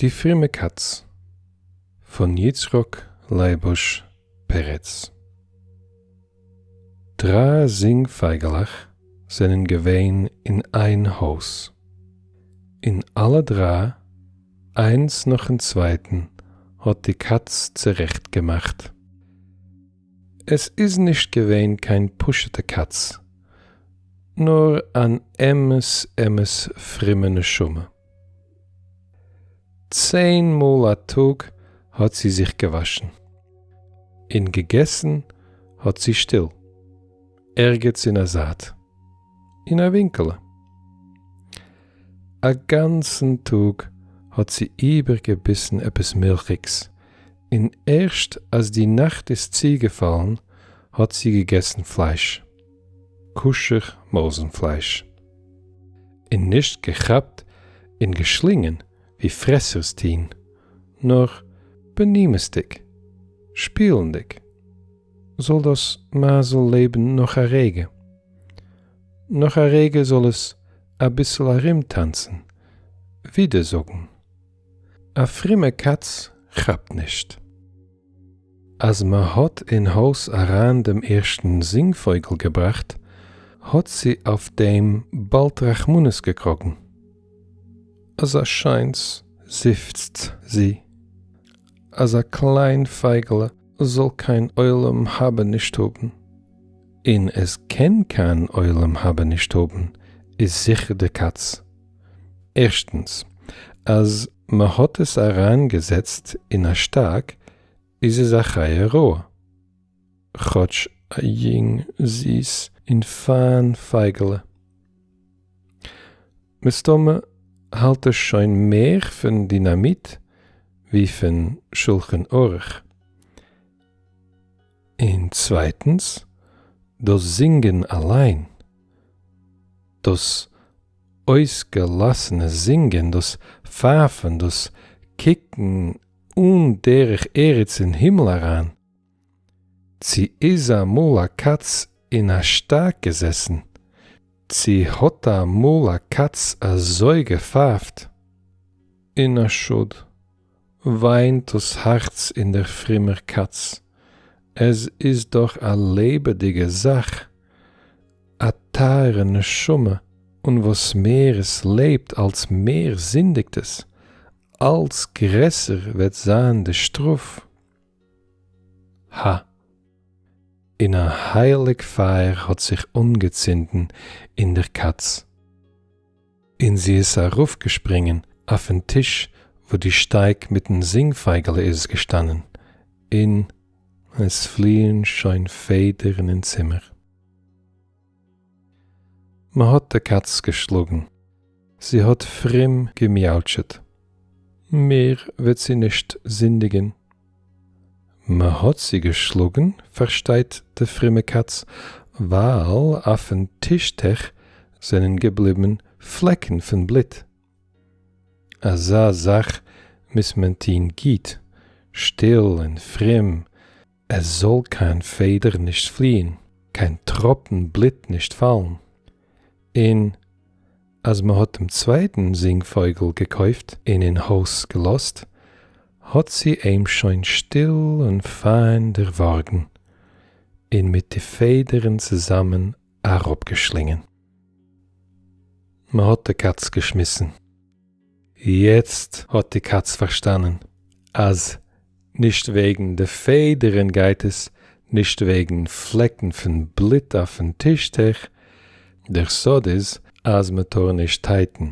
די פרומע קאץ פון יצחק לייבוש פרץ. דרײַ זינג-פייגעלעך זענען געווען אין איין הויז. און אלע דרײַ, איינס נאכן צווייטן, האט די קאץ צורעכט געמאכט. עס איז נישט געווען קיין פשוטע קאץ, נאר אן אמת אמת פרומע נשמה. צען מאל א טאג האט זי זיך געוואשן. און געגעסן האט זי שטיל, ערגעץ אין א זייט, אין א ווינקעלע. א גאנצן טאג האט זי איבערגעביסן עפעס מילכיגס, און ערשט אז די נאכט איז צוגעפאלן האט זי געגעסן פלייש. כשר מויזן פלייש. און נישט געכאפט און געשלינגען ווי פרעסערס טוהן, נאר בנעימות'דיג, שפילנדיג. זאל דאס מייזל לעבן נאך א רגע. נאך א רגע זאל עס אביסל ארומטאנצן, ווידער זאגן. א פרומע קאץ כאפט נישט. אַז מע האָט אין הױז אַרײַן דעם ערשטן זינגפֿױגל געבראַכט, האָט זי אױף דעם באַלד רחמנות געקראָגן. אַזאַ שײנס, זיפֿצט זי, אַזאַ קלײן פֿײגעלע זאָל קײן עולם-הבא נישט האָבן. און עס קען קײן עולם-הבא נישט האָבן, איז זיכער די קאַץ. ערשטנס, אַז מע האָט עס אַרײַנגעזעצט אין אַ שטאַק, איז עס אַ חיה רעה. כאָטש אַ יונג, זיס און פֿײַן פֿייגעלע. מסתּמא האַלט עס שוין מער פֿון דינאַמיט, ווי פֿון שולחן-ערוך. און צווייטנס, דאָס זינגען אַליין, דאָס אויסגעלאסענע זינגען, דאס פייפן, דאס קוקן אן דרך ארץ אין הימל אריין. צי איז אמאל א קאץ אין א שטאק געזעסן? צי האט אמאל א קאץ אזוי געפייפט? און א שאד, וויינט דאס הארץ אין דער פרומער קאץ, עס איז דאך א לעבעדיגע זאך, א טייערע נשמה, און וואס מער עס לעבט אלץ מער זינדיגט עס, אלץ גרעסער וועט זיין די שטראף. הא. און א הייליג פייער האט זיך אנגעצינדן אין דער קאץ. און זי איז אַרויפֿגעשפּרונגען אויפֿן טיש, וווּ די שטײַג מיטן זינגפֿייגעלע איז געשטאַנען, און עס פֿליִען שוין פֿעדערן אין צימער. מע האָט די קאַץ געשלאָגן. זי האָט פֿרום געמיאַוטשעט. מער וועט זי נישט זינדיגן. מע האָט זי געשלאָגן, פֿאַרשטייט די פֿרומע קאַץ, ווײַל אויפֿן טישטעך זענען געבליבן פֿלעקן פֿון בלוט. אַזאַ זאַך מוז מען טאָן גוט, שטיל און פֿרום, עס זאָל קיין פֿעדער נישט פֿליִען, קיין טראָפּן בלוט נישט פֿאַלן. און אַז מע האָט דעם צווייטן זינגפֿויגל געקויפֿט און אין הויז געלאָזט, האָט זי אים שוין שטיל און פֿײַן דערוואָרגן און מיט די פֿעדערן צוזאַמען אַראָפּגעשלינגען. מע האָט די קאַץ געשמיסן. יעצט האָט די קאַץ פֿאַרשטאַנען, אַז נישט וועגן די פֿעדערן גייט עס, נישט וועגן פֿלעקן פֿון בלוט אויפֿן טישטעך, דער סוד איז, אַז מע טאָר נישט טייטן,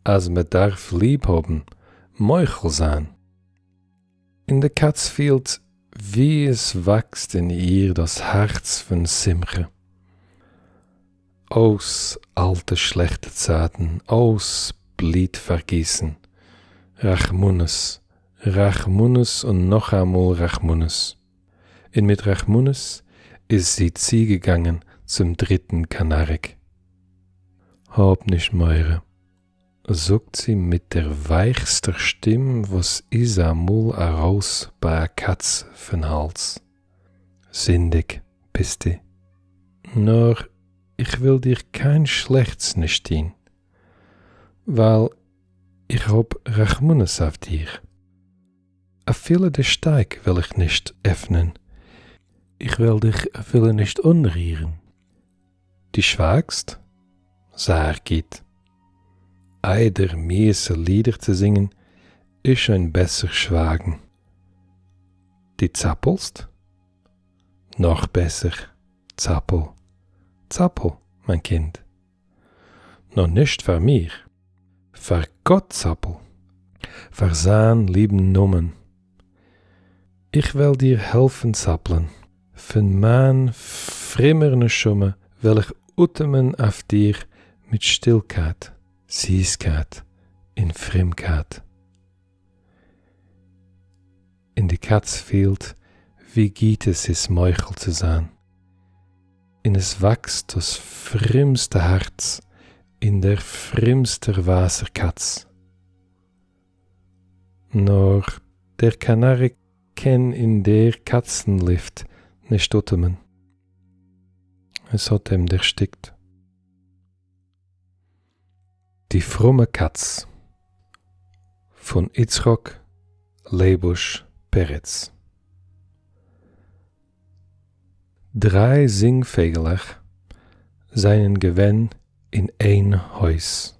אַז מע דאַרף ליב האָבן, מוחל זײַן. און די קאַץ פֿילט, ווי עס וואַקסט אין איר דאָס האַרץ פֿון שׂימחה. אויס אַלטע שלעכטע צײַטן, אויס בלוט פֿאַרגיסן, רחמנות, רחמנות און נאכאמאל רחמנות. און מיט רחמנות איז זי צוגעגאנגען צום דריטן קאנאריק. האב נישט מורא, זאגט זי מיט דער ווייכסטער שטים וואס איז אמאל ארויס ביי א קאץ פון האלז. זינדיג ביסטו. נאר איך וויל דיר קיין שלעכטס נישט טון. ווייל. איך האב רחמנות אויף דיר. אפילו די שטייג וועל איך נישט עפנען. איך וועל דיך אפילו נישט אנרירן. דו שווייגסט? זייער גוט. איידער מיעסע לידער צו זינגען, איז שוין בעסער שווייגן. דו צאפלסט? נאך בעסער, צאפל, צאפל, מיין קינד. נאר נישט פאר מיר, פאר גאט צאפל, פאר זיין ליבן נאמען. איך וועל דיר העלפן צאפלען, פון מיין פרומער נשמה וועל איך אטעמען אויף דיר מיט שטילקייט, זיסקייט און פרומקייט. און די קאץ פילט ווי גוט עס איז מוחל צו זיין, און עס וואקסט דאס פרומסטע הארץ אין דער פרומסטער ווייסער קאץ. נאר דער קאנאריק קען אין דער קאצן-לופט נישט אטעמען. עס האט אים דערשטיקט. די פרומע קאץ פון יצחק לייבוש פרץ. דריי זינגפייגעלעך זענען געווען אין איין הויז,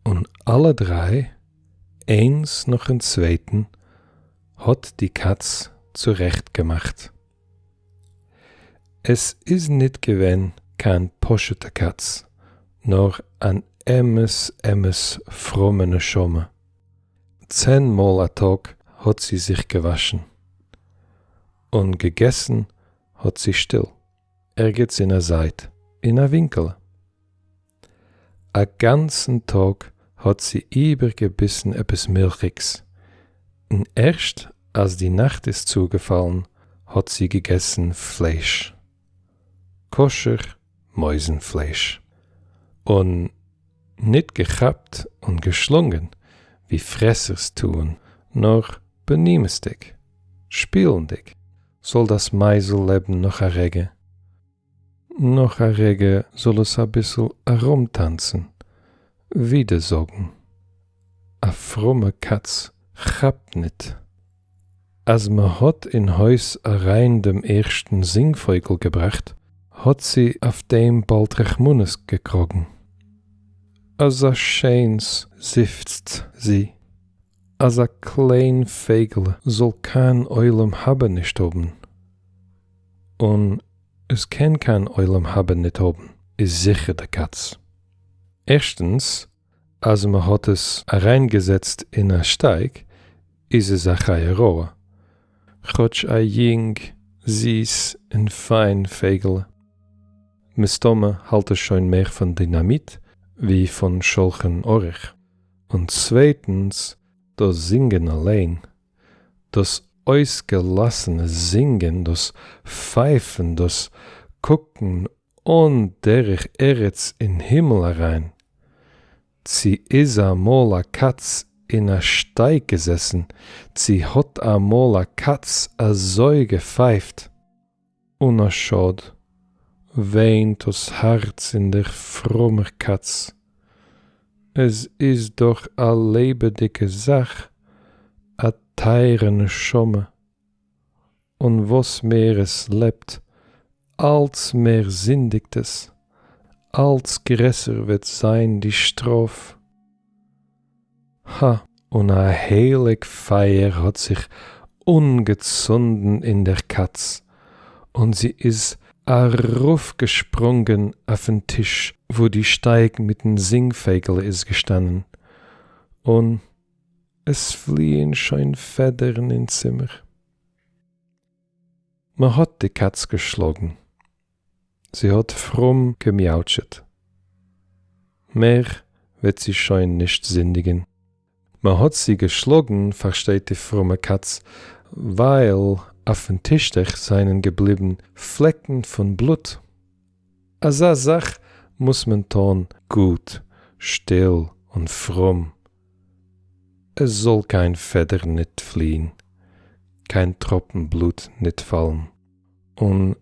און אלע דריי, איינס נאכן צווייטן, האט די קאץ צורעכט געמאכט. עס איז ניט געווען קיין פשוטע קאץ, נאר אן אמת אמת פרומע נשמה. צען מאל א טאג האט זי זיך געוואשן. און געגעסן האט זי שטיל, ערגעץ אין א זייט, אין א ווינקעלע. א גאנצן טאג האט זי איבערגעביסן עפעס מילכיגס, און ערשט אז די נאכט איז צוגעפאלן האט זי געגעסן פלייש. כשר מויזן פלייש. און ניט געכאפט און געשלונגען ווי פרעסערס טוען, נאר בנעימות'דיג, שפילנדיג, זאל דאס מייזל לעבן נאך א רגע. נאך א רגע זאל עס אביסל ארומטאנצן, וידוי זאגן. א פרומע קאץ כאפט ניט. אז מ'האט אין הויז אריין דעם ערשטן זינגפויגל געבראכט, האט זי אויף דעם באלד רחמנות געקראגן. אזא שיינס זיפצט זי, אז א קליין פייגעלע זאל קיין עולם הבא נישט האבן. און עס קען קיין עולם הבא ניט האבן, איז זיכער די קאץ. ערשטנס, אז מען האט עס אריינגעזעצט אין א שטייג, איז עס א חיה רעה, כאטש א יונג, זיס און פיין פייגעלע. מסתמא האלט עס שוין מער פון דינאמיט ווי פון שלחן עורך. און צווייטנס, דאס זינגען אליין, דאס אויסגעלאסענע זינגען, דאס פייפן, דאס קוקן אן דרך ארץ אין הימל אריין. צי איז אמאל א קאץ אין א שטייג געזעסן, צי האט אמאל א קאץ אזוי געפייפט? און א שאד, וויינט דאס הארץ אין דער פרומער קאץ. עס איז דאך א לעבעדיגע זאך, א טייערע נשמה. און וואס מער עס לעבט, אלץ מער זינדיגט עס, אלץ גרעסער וועט זיין די שטראף. הא! און א הייליג פייער האט זיך אנגעצונדן אין דער קאץ, און זי איז ארויפגעשפרונגען אויפן טיש וואו די שטייג מיטן זינגפייגעלע איז געשטאנען, און עס פליען שוין פעדערן אין צימער. מען האט די קאץ געשלאגן. זי האט פרום געמיאוטשעט. מער וועט זי שוין נישט זינדיגן. מען האט זי געשלאגן, פארשטייט די פרומע קאץ, ווייל אויפן טישטעך זענען געבליבן פלעקן פון בלוט. אזא זאך מוז מען טון גוט, שטיל און פרום. עס זאל קיין פעדער ניט פליען, קיין טראפן בלוט ניט פאלן. און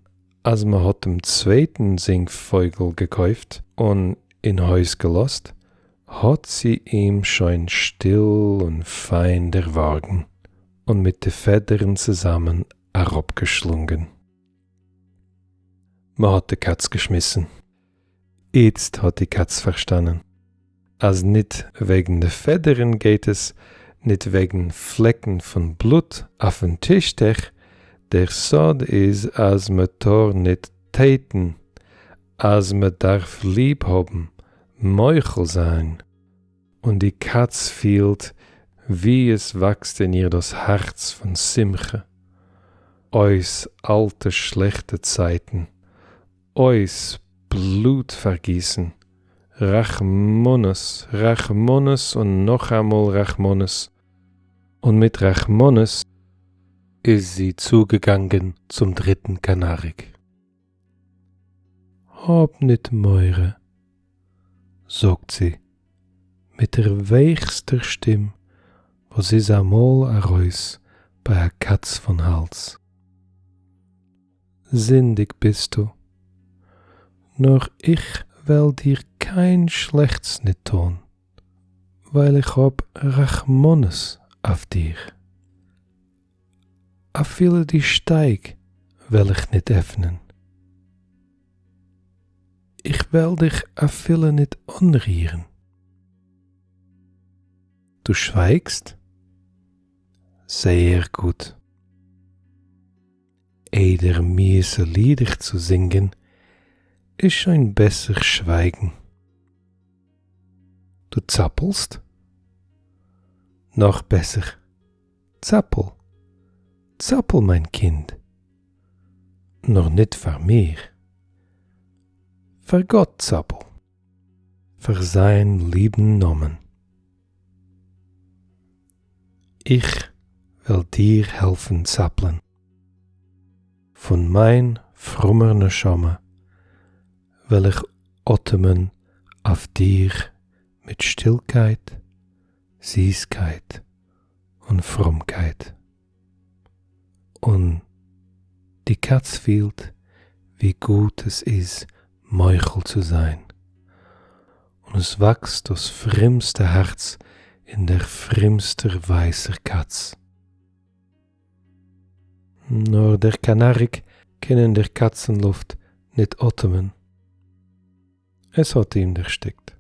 אז מען האט דעם צווייטן זינגפויגל געקויפט און אין הויז געלאזט, האָט זי אים שױן שטיל און פֿײַן דערװאָרגן און מיט די פֿעדערן צוזאַמען אַראָפּגעשלונגען. מע האָט די קאַץ געשמיסן. איצט האָט די קאַץ פֿאַרשטאַנען, אַז ניט װעגן די פֿעדערן גײט עס, ניט װעגן פֿלעקן פֿון בלוט אױפֿן טישטעך, דער סוד איז, אַז מע טאָר ניט טײטן, אַז מע דאַרף ליב האָבן, מוחל זײַן. און די קאַץ פֿילט, װי עס װאַקסט אין איר דאָס האַרץ פֿון שׂימחה. אױס אַלטע שלעכטע צײַטן, אױס בלוט פֿאַרגיסן, רחמנות, רחמנות און נאָך אַ מאָל רחמנות! און מיט רחמנות איז זי צוגעגאַנגען צום דריטן קאַנאַריק. האָב ניט מורא, זאָגט זי מיט דער ווייכסטער שטים, וואָס איז אַ מאָל אַרויס בײַ אַ קאַץ פֿון האַלדז. זינדיק ביסטו, נאָר איך וועל דיר קיין שלעכטס ניט טאָן, ווײַל איך האָב רחמנות אויף דיר. אַפֿילו די שטײַג וועל איך ניט עפֿענען. איך וועל דיך אַפֿילו ניט אָנרירן. דו שווײַגסט? זייער גוט. איידער מיאוסע לידער צו זינגען, איז שוין בעסער שווײַגן. דו צאַפּלסט? נאָך בעסער. צאַפּל, צאַפּל, מײַן קינד. נאָר ניט פֿאַר מיר. פֿאַר גאָט צאַפּל. פֿאַר זײַן ליבן נאָמען. איך װעל דיר העלפֿן צאַפּלען. פֿון מײַן פֿרומער נשמה װעל איך אָטעמען אױף דיר מיט שטילקײט, זיסקײט און פֿרומקײט. און די קאַץ פֿילט, װי גוט עס איז מוחל צו זײַן. און עס װאַקסט דאָס פֿרומסטע האַרץ אין דער פֿרומסטער װײַסער קאַץ. נאָר דער קאַנאַריק קען אין דער קאַצן-לופֿט ניט אָטעמען. עס האָט אים דערשטיקט.